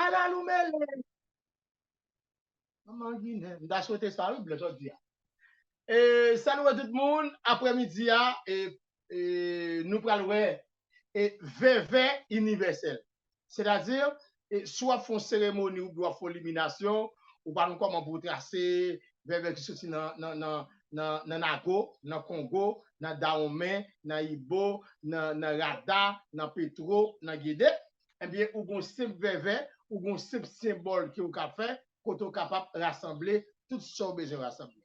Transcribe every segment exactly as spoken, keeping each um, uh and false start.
Ala nou mele. Manman Ginen. M ta swete sa, wi, blè, jodi a. E, salut tout moun. Aprèmidi a, e, e, nou pral wè e, vèvè inivèsèl. Sètadi, e, si w ap fè yon seremoni oubyen w ap fè yon liminasyon, ou pa konn kòman pou w trase vèvè ki soti nan, nan, nan, nan, nan Nago, nan Kongo, nan Dawonmen, nan Ibo, nan, nan Rada, nan Petwo, nan Gede, ebyen, ou gon senp vèvè, ou gon senp senbòl ke ou ka fè, kote ou kapab rasanble tout sa ou bezwen rasanble.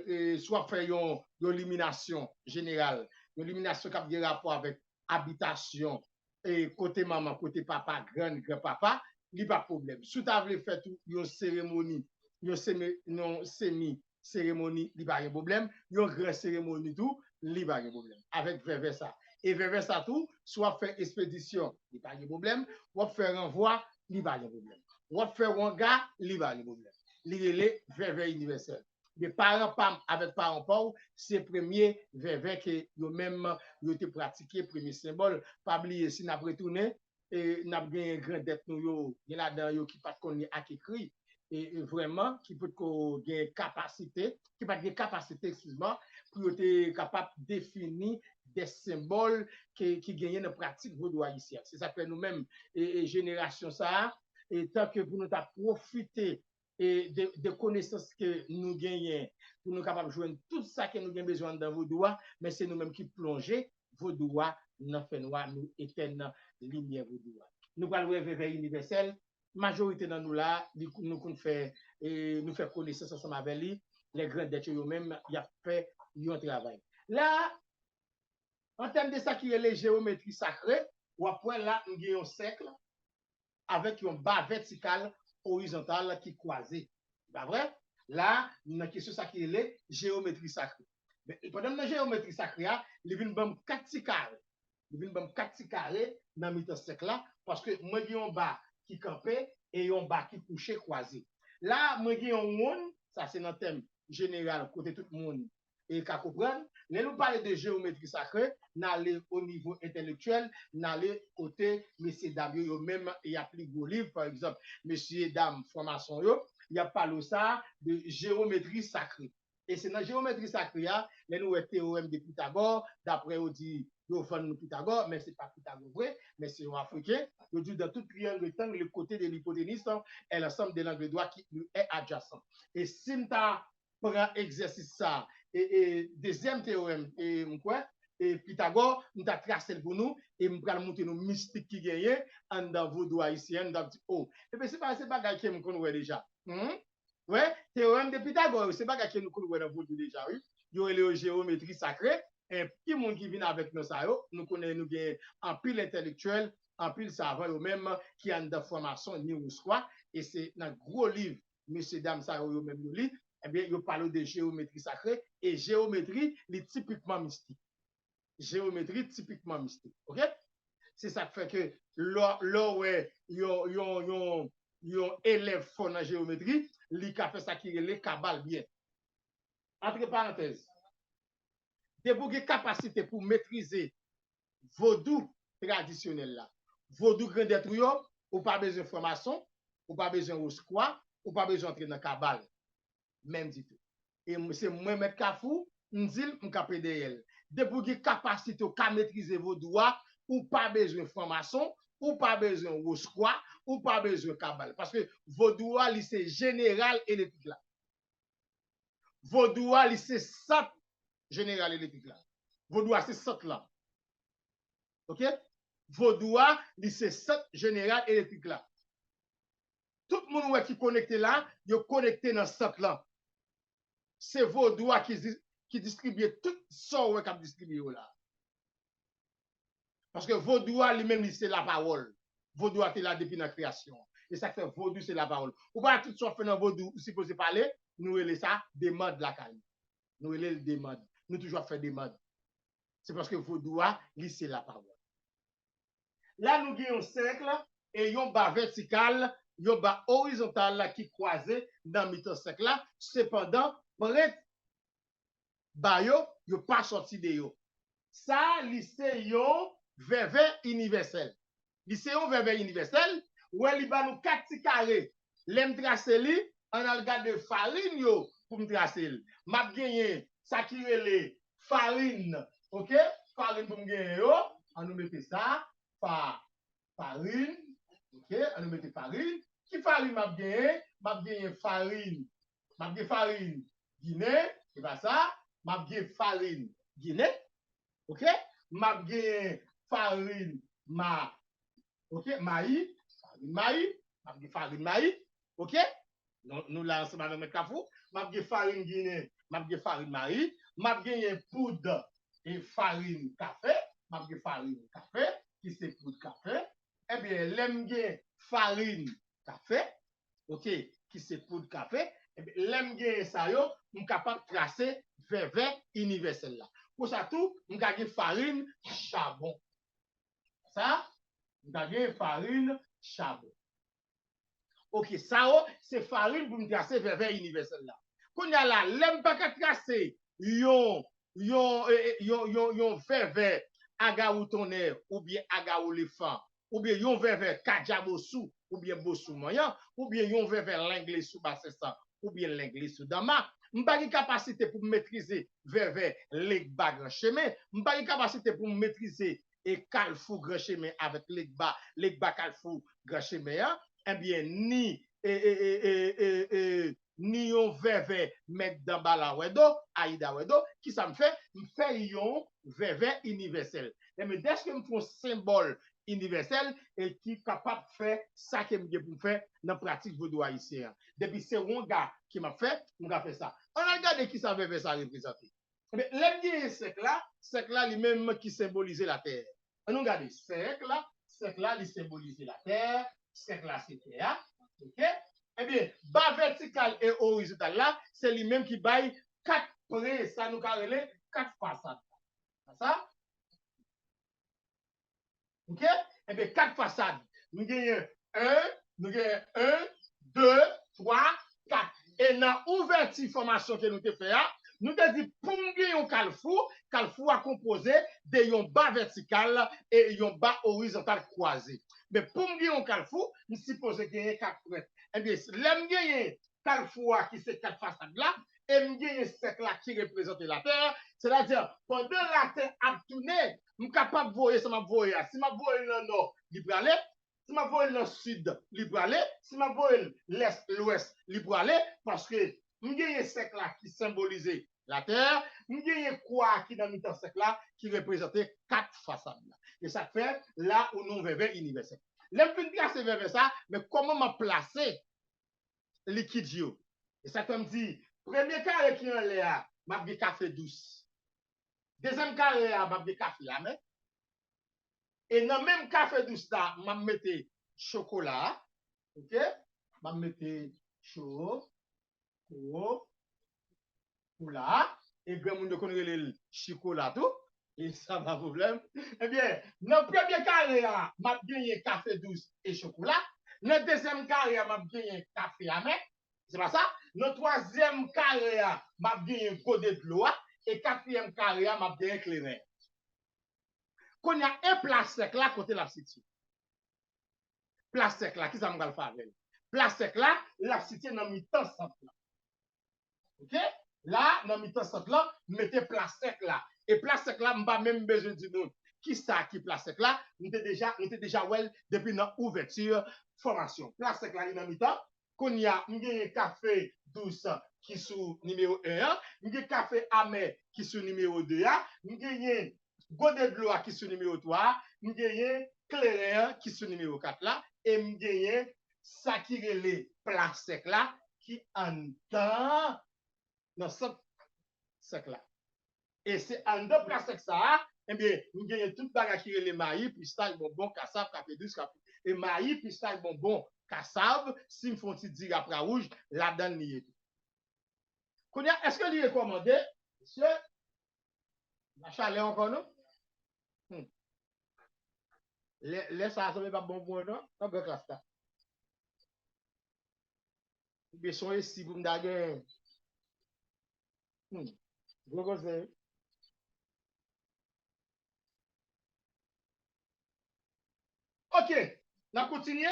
E, si w ap fè yon, yon liminasyon jeneral, yon liminasyon k ap gen rapò avèk abitasyon, e, kote manman, kote papa, grann, granpapa, li pa pwoblèm. Si w ta vle fè tou yon seremoni, yon semi, yon semi seremoni, li pa gen pwoblèm. Yon gran seremoni tou, li pa gen pwoblèm. Avèk vèvè sa. E vèvè sa tou, si w ap fè espedisyon, li pa gen pwoblèm. W ap fè ranvwa, li pa gen pwoblèm. W ap fè wanga, li pa gen pwoblèm. Li rele vèvè inivèsèl. Men paran pa m avèk paran pa w, se premye vèvè ke yo menm yo te pratike, premye senbòl. Pa bliye, si n ap retounen, e, n ap genyen grandèt nou yo, gen ladan yo ki pa t konn li ak ekri, e, e vrèman, ki potko gen kapasite, ki pa t gen kapasite, eskize mwa, pou yo te kapab defini de senbòl ke, ki genyen nan pratik vodou ayisyen. Se sa k fè nou menm, e, e jenerasyon sa a, e tanke pou nou ta pwofite e de, de konesans ke nou genyen pou nou kapab jwenn tout sa ke nou gen bezwen anndan vodou a, men se nou menm ki plonje vodou a nan fènwa, nou etèn limyè vodou a. Nou pral wè vèvè inivèsèl, majorite nan nou la, li, nou konn fè, e, nou fè konesans ansanm avè li, lè grandèt yo, yo menm, y ap fè yon travay. La, an tèm de sa ki rele jewometri sakre, w ap wè la, m gen yon sèk, avèk yon ba vètikal orizontal ki kwaze. Se pa vre? La, m nan kesyon sa ki rele jewometri sakre. Men, pandan m nan jewometri sakre a, li vin ban m kat ti kare. Li vin ban m kat ti kare nan mitan sèk la, paske mwen gen yon ba ki kanpe e yon ba ki kouche kwaze. La, mwen gen yon wonn, sa se nan tèm jeneral kote tout moun e ka konprann. Lè nou pale de jewometri sakre, n ale o nivo entèlektyèl, n ale kote mesye dam yo, yo menm, y ap li gwo liv, pa egzanp, mesye dam franmason yo, y ap pale w sa de jewometri sakre. E se nan jewometri sakre a, lè nou wè teyòrèm de Pitagò, daprè yo di, yo vann nou Pitagò, men se pa Pitagò vre, men se yon Afriken. Yo di, dans tout triangle rectangle, le côté de l'hypoténuse est l'ensemble de l'angle droit qui lui est adjacent. E si m ta pran egzèsis sa, e, e, dezyèm teyòrèm, e, m kwè, e, Pitagò, m ta trase l pou nou, e m pral montre nou mistik ki genyen anndan vodou ayisyen an, n ap di, o, ebyen, se pa, se bagay ke m konn wè deja. Hmm? Wè, teyòrèm de Pitagò yo, se bagay ke nou konn wè nan vodou deja, wi. Yo rele yo jewometri sakre, e, ki moun ki vin avèk non sa yo, nou konnen nou gen anpil entèlektyèl, anpil savan yo menm ki anndan franmason ni woskwa, e se nan gwo liv mesye dam sa yo, yo menm yo li, ebyen, yo pale w de jewometri sakre, e jewometri, li tipikman mistik. Jewometri tipikman mistik, oke? Se sa k fè ke lè, lè w wè yon, yon, yon, yon elèv fò nan jewometri, li ka fè sa ki rele kabal byen. Antre parantèz, depi w gen kapasite pou metrize vodou tradisyonèl la, vodou grandèt ou yo, ou pa bezwen franmason, ou pa bezwen woskwa, ou pa bezwen antre nan kabal. Menm ditou. E m, se mwen mèt Kafou, m di l, m kanpe dèyè l. Depi w gen kapasite w ka metrize vodou a, ou pa bezwen franmason, ou pa bezwen woskwa, ou pa bezwen kabal. Paske vodou a, li se jeneral elektrik la. Vodou a, li se sant jeneral elektrik la. Vodou a se sant lan. Oke? Vodou a, li se sant jeneral elektrik la. Tout moun ou wè ki konekte la, yo konekte nan sant lan. Se vodou a ki, ki distribye tout sa w wè k ap distribye yo la. Paske vodou a, li menm, li se lapawòl. Vodou a te la depi nan kreyasyon an. E sa k fè vodou se lapawòl. Ou pa tout sa w ap fè nan vodou, ou sipoze pale, nou rele sa demann lakay nou. Nou rele l demann. Nou toujou ap fè demann. Se paske vodou a, li se lapawòl. La, nou gen yon sèk e yon ba vètikal, yon ba orizontal la ki kwaze nan mitan sèk la. Sepandan, prent ba yo, yo pa sòti de yo. Sa, li se yon vèvè inivèsèl. Li se yon vèvè inivèsèl, Ou wè li ban nou kat ti kare. Lè m trase li, ann al gade farin yo pou m trase l. M ap genyen sa ki rele farin, oke? Farin pou m genyen yo, ann nou mete sa, fa, farin, oke? Ann nou mete farin. Ki farin m ap genyen? M ap genyen farin. M ap gen farin ginen, se pa sa. M ap gen farin ginen, oke? M ap genyen farin ma, oke? Mayi, farin mayi, m ap gen farin mayi, oke? Nou, nou la ansanm avèk Mèt Kafou. M ap gen farin ginen, m ap gen farin mayi, m ap genyen poud e farin kafe, m ap gen farin kafe, ki se poud kafe. Ebyen, lè m gen farin kafe, oke, ki se poud kafe, ebyen, lè m genyen sa yo, m kapab trase vèvè inivèsèl la. Konsa tou, m ka gen farin chabon. Sa, m ka gen farin chabon. Oke, sa yo, se farin pou m trase vèvè inivèsèl la. Kounye a la, lè m pa ka trase yon, yon, e, e, yon, yon, yon vèvè agawou tonnè oubyen agawou lefan, oubyen yon vèvè kadjabosou, oubyen bosou manyan, oubyen yon vèvè lengle sou basensan, oubyen lengle sou danma. M pa gen kapasite pou m metrize vèvè Legba Gran Chemen. M pa gen kapasite pou m metrize e Kalfou Gran Chemen avèk Legba, Legba Kalfou Gran Chemen an. Ebyen, ni, e, e, e, e, e, e, ni yon vèvè Mèt Danbala Wèdo, Ayida Wèdo, kisa m fè? M fè yon vèvè inivèsèl. Ebyen, dèske m fè yon senbòl inivèsèl e ki kapab fè sa ke m gen pou m fè nan pratik vodou ayisyen an. Depi se wonga ke m ap fè, m ka fè sa. Ann al gade kisa vèvè sa reprezante. Ebyen, lè m genyen sèk la, sèk la li menm ki senbolize latè. Ann nou gade, sèk la, sèk la li senbolize latè, sèk la se tè a. Oke? Ebyen, ba vètikal e orizontal la, se li menm ki bay kat pre, sa nou ka rele kat fasad. Sa? Oke? Ebyen, kat fasad. Nou genyen en, nou genyen en, de, twa, kat. E nan ouvèti fòmasyon ke nou te fè a, nou te di pou m gen yon kalfou, kalfou a konpoze de yon ba vètikal e yon ba orizontal kwaze. Men pou m gen yon kalfou, m sipoze genyen kat frèt. Ebyen, lè m genyen kalfou a ki se kat fasad la, e m genyen sèk la ki reprezante latè, sètadi pandan latè ap tounen, m kapab voye sa m ap voye a. Si m ap voye l nan nò, li prale. Si m ap voye l nan sid, li prale. Si m ap voye l lès, lwès, li prale. Paske m genyen sèk la ki senbolize latè, m genyen kwa ki nan mitan sèk la ki reprezante kat fasad la. E sa k fè la ou nan yon vèvè inivèsèl. Lè m fin trase vèvè sa, men kòman m ap plase likid yo? E sa k fè m di, premye kare ki anlè a, m ap gen kafe dous. Dezyèm kare a, m ap gen kafe amè. E nan menm kafe dous la, m ap mete chokola a. Oke? M ap mete cho, ko, kola. E granmoun yo konn rele l chikola tou. E sa pa pwoblèm. Ebyen, nan premye kare a, m ap genyen kafe dous e chokola. Nan dezyèm kare a, m ap genyen kafe amè. Se pa sa? Nan twazyèm kare a, m ap genyen gode dlo a. E katriyèm kare a, m ap genyen kleren. Kounye a, e pla sèk la, kote l ap sitiye? Pla sèk la, kisa m pral fè avè l? Pla sèk la, l ap sitiye nan mitan sant la. Oke? La, nan mitan sant la, m mete pla sèk la. E pla sèk la, m pa menm bezwen di nou kisa ki pla sèk la. Nou te deja, nou te deja wè l depi nan ouvèti fòmasyon. Pla sèk la, li nan mitan. Kounye a, m genyen kafe dous ki sou nimewo en an. M gen kafe amè ki sou nimewo de a. M genyen gode dlo a ki sou nimewo twa a. M genyen kleren an ki sou nimewo kat la. E m genyen sa ki rele pla sèk la ki anndan nan sant sèk la. E se anndan pla sèk sa a, ebyen, m genyen tout bagay ki rele mayi, pistach, bonbon, kasav, kafe dous, kafe. E mayi, pistach, bonbon, kasav, si m fè yon ti diri apra wouj, ladan l li ye tou. Kounye a, èske li rekòmande? Mesye, la chalè ankò non? Hmm. Lè, lè sa a sanble p ap bon pou mwen non, nan gran klas la. Oubyen se yon esi pou m ta gen. Hmm. Gwo konsèy. Oke, n ap kontinye.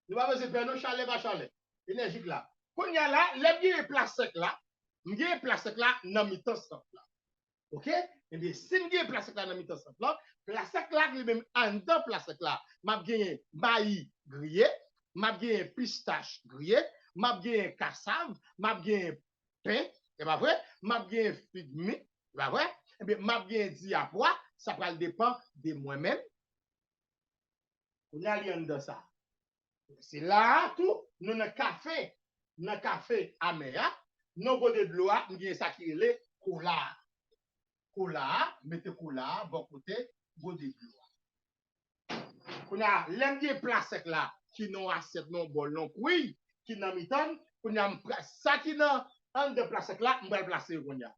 Nou pa bezwen pè non, chalè pa chalè. Enèjik la. Kounye a la, lè m genyen pla sèk la, m genyen pla sèk la nan mitan sant la. Oke? Ebyen, si m genyen pla sèk la nan mitan sant la, pla sèk la li menm anndan pla sèk la, m ap genyen mayi griye, m ap genyen pistach griye, m ap genyen kasav, m ap genyen pen, e pa vre? M ap genyen fig mi, e pa vre? Ebyen, m ap genyen diyapwa, sa pral depann de mwen menm. Kounye a li anndan sa. Se la a tou, nou nan kafe, nan kafe amè a, nan gode dlo a, m gen sa ki rele kola a. Kola a, mete kola a bò kote gode dlo a. Kounye a, lè m gen pla sèk la, ki nan yon asyèt, nan yon bòl, nan yon kwiy, ki nan mitan, kounye a, m pran sa ki nan anndan pla sèk la, m pral plase yo kounye a.